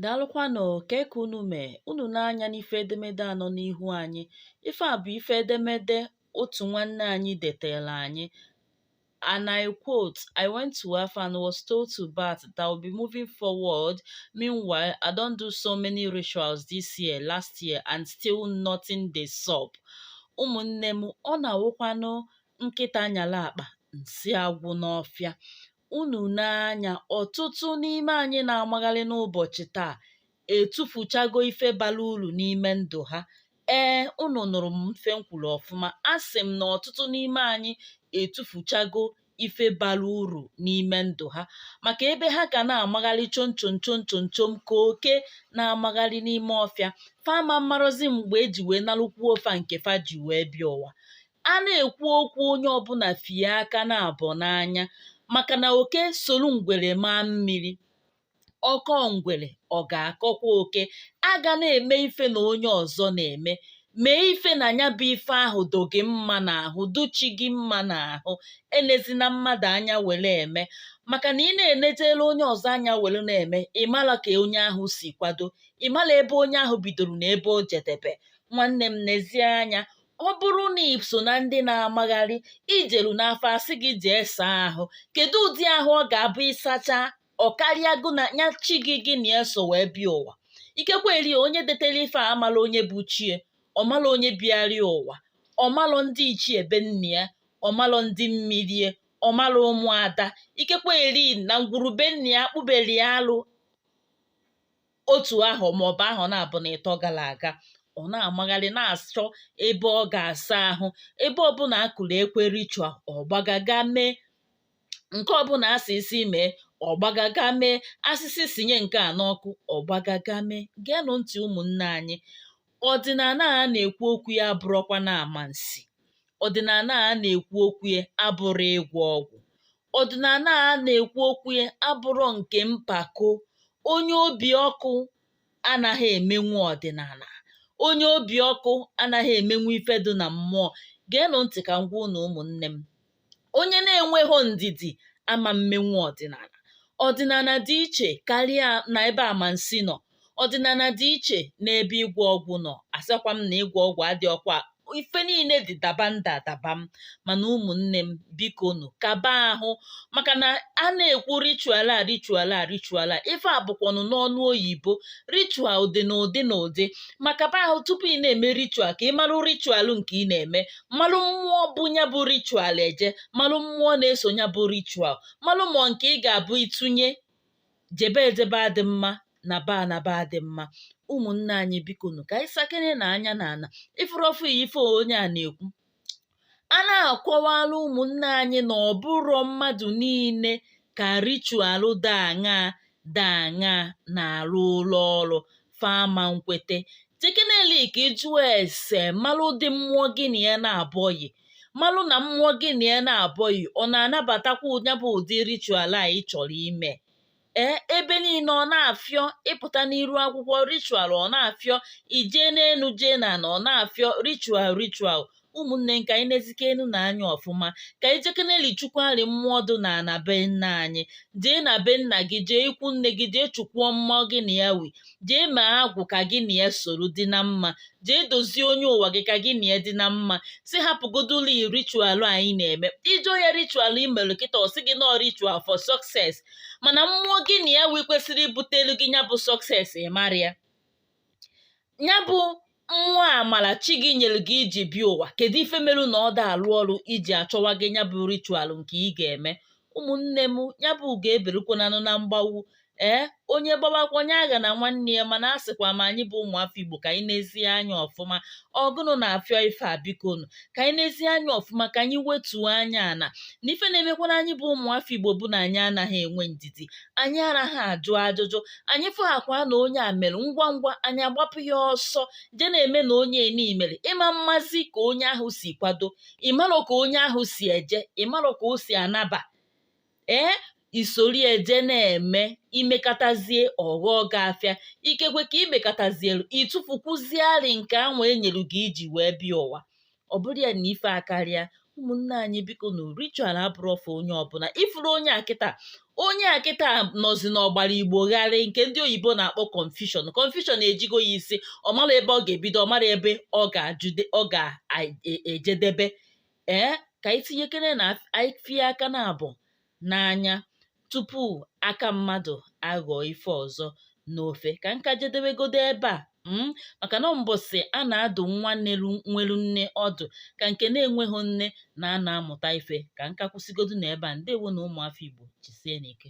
Daalụkwanụ. Kee ka unu mee? Unu nee anya n'ife edemede a nọ n'ihu anyị. Ife a bụ ife edemede otu nwanne anyị detere anyị. And I quote, "I went to Afa and was told to bath that I will be moving forward. Meanwhile, I don do so many rituals this year, last year, and still nothing dey sup." Ụmụnne m, ọ na-awụkwanụ nkịta nyala akpa nsị agwụ n'ọfịa. Unu nee anya, ọtụtụ n'ime anyị na-amagharị n'ụbọchị taa etufuchago ife bara uru n'ime ndụ ha. Ee, unu nụrụ m ife m kwuru ọfụma. Asị m na ọtụtụ n'ime anyị etufuchago ife bara uru n'ime ndụ ha, maka ebe ha ga na-amagharị chom chom chom chom chom ka oke na-amagharị n'ime ọfịa, fa ama mmarọzi mgbe eji wee nalụkwuo fa nke fa ji wee bịa ụwa. A na-ekwu okwu, onye ọbụla fie aka na abụọ n'anya, maka na oke soro ngwere maa mmiri, ọkọ ngwere ọ ga-akọkwa oke. A ga na-eme ife na onye ọzọ na-eme, mee ife na ya bụ ife ahụ do gị mma n'ahụ, duchi gị mma n'ahụ. Enezina mmadụ anya were eme, maka na ị na-enejere onye ọzọ anya were na-eme, ịmala ka onye ahụ si kwado, ịmala ebe onye ahụ bidoro na ebe o jedebe. Nwanne m, nezie anya. Ọ bụrụ na ị so na ndị na-amagharị ijeru n'afọ, asị gị jee saa ahụ, kedu ụdị ahụ ọ ga-abụ ịsacha ọ karịago na ya chi gị gị na ya so wee bịa ụwa? Ikekwe eri onye detere ife a amala onye bụ chie, ọmalụ onye bịarịa ụwa, ọmalụ ndị ichie be nne ya, ọmalụ ndị mmirie, ọmalụ ụmụada. Ikekwe eri na ngwurube nne ya akpụbeli alụ otu ahụ maọbụ ahụ na-abụ na ịtọ gara aga. Ọ na-amagharị na-achọ ebe ọ ga-asa ahụ. Ebe ọbụla akụrụ ekwe ritual, ọ gbagaga mee. Nke ọbụla asị isi mee, ọ gbagaga mee. Asịsị sinye nke a n'ọkụ, ọ gbagaga mee. Geenụ ntị, ụmụnne anyị. Ọdịnala a na-ekwu okwu ya abụrọkwa na amansi. Ọdịnala a na-ekwu okwu ya abụrụ ịgwọ ọgwụ. Ọdịnala a na-ekwu okwu ya abụrọ nke mpako. Onye obi ọkụ anaghị emenwu ọdịnala. Onye obi ọkụ anaghị emenwu ife dị na mmụọ. Geenụ ntị ka m gwa unu, ụmụnne m, onye na-enweghị ndidi ama mmenwu ọdịnala. Ọdịnala dị iche karịa na ebe amansi nọ. Ọdịnala dị iche n'ebe ịgwọ ọgwụ nọ. Asịkwa m na ịgwọ ọgwụ adị ọkwa, ife niile dị daba nda daba m. Mana ụmụnne m, biko nụ, kaba ahụ, maka na a na-ekwu ritual a, ritual a, ritual a, ife a bụkwanụ n'ọnụ oyibo. Ritual dị n'ụdị n'ụdị. Ma kaba ahụ, tupu ị na-eme ritual, ka ị marụ ritual nke ị na-eme, malụ mmụọ bụ ya bụ ritual, eje malụ mmụọ na-eso ya bụ ritual, malụ mmụọ nke ị ga-abụ ịtụnye jebe ejebe adị mma na ba na ba adị mma. Ụmụnne anyị, biko nụ, ka anyị sakene na anya na ana ifuru ọfụ ife onye a na-ekwu. A na-akọwala ụmụnne anyị na ọ bụrọ mmadụ niile ka ritual dị aṅaa dị aṅaa na-arụ ụlọ ọrụ fama nkwete. Jekeneli ka ị jụọ ese, malụ ụdị mmụọ gị na ya na-abọghị, malụ na mmụọ gị na ya na-abọghị ọ na-anabatakwa ya bụ ụdị ritual a ị chọrọ ime. Ee, ebe niile ọ na-afịọ, ịpụta n'iru akwụkwọ ritual ọ na-afịọ, ijee n'elu jee na ala ọ na-afịọ ritual, ritual. Ụmụnne, nke anyị nezike enu na anya ọfụma, ka anyị jekeneli chukwari mmụọ dị na ana be nna anyị. Jee na be nna gị, jee ikwu nne gị, jee chukwuo mmụọ gị na ya wi, jee mee agwụ ka gị na ya soro dị na mma, jee dozie onye ụwa gị ka gị na ya dị na mma. Si hapụgoduli ritual anyị na-eme. Ịjụ ya ritual i mere kịta, ọ sị gị nọọ ritual for success, mana mmụọ gị na ya wi kwesịrị ibutelu gị ya bụ success, ị mara ya, ya bụ mmụọ amala chi gị nyere gị iji bịa ụwa. Kedu ife merụ na ọ da alụ ọrụ iji achọwa gị ya bụ ritual nke ị ga-eme? Ụmụnne m, ya bụ ga-eberukwananụ na mgbawu. Ee, onye gbawakwa onye agha na nwanne ya. Mana a sịkwa ma anyị bụ ụmụafọ Igbo, ka anyị nezie anya ọfụma. Ọgụnụ na-afịọ ife a, bikonu, ka anyị nezie anya ọfụma, ka anyị wetuo anya ana na ife na-emekwana anyị bụ ụmụafọ Igbo bụ na anyị anaghị enwe ndidi, anyị anaghị ajụ ajụjụ. Anyị fụghakwa na onye a mere, ngwa ngwa anyị agbapụ ya ọsọ je na-eme na onye eni mere. Ịma mmazi ka onye ahụ si kwado, ịmarọ ka onye ahụ si eje, ịmarọ ka o si anaba. Ee, isori eje na-eme, imekatazie ọghọọ gị afịa. Ikekwe ka imekatazielu, ịtụfukwuziarị nke anwa enyere gị iji wee bịa ụwa. Ọ bụrụ ya na ife akarịa. Ụmụnne anyị, biko nụ, ritual abụrọ for onye ọbụla. Ifuru onye a kịta, onye a kịta nọzi n'ọgbara Igbo gharị, nke ndị oyibo na-akpọ confusion. Confusion ejigo ya isi. Ọ mara ebe ọ ga-ebido, ọ mara ebe ọ ga-ajude, ọ ga-ejedebe. Ee, ka anyị tinyekere na anyị fie aka na abụ n'anya tupu aka mmadụ aghọọ ife ọzọ n'ofe. Ka nka jedebegodo ebe a, maka na mbọsị a na-adụ nwa nwelu nne ọdụ ka nke na-enweghị nne na a na-amụta ife. Ka nka kwụsịgodo na ebe a. Ndewo na ụmụafọ Igbo, jisie n'ike.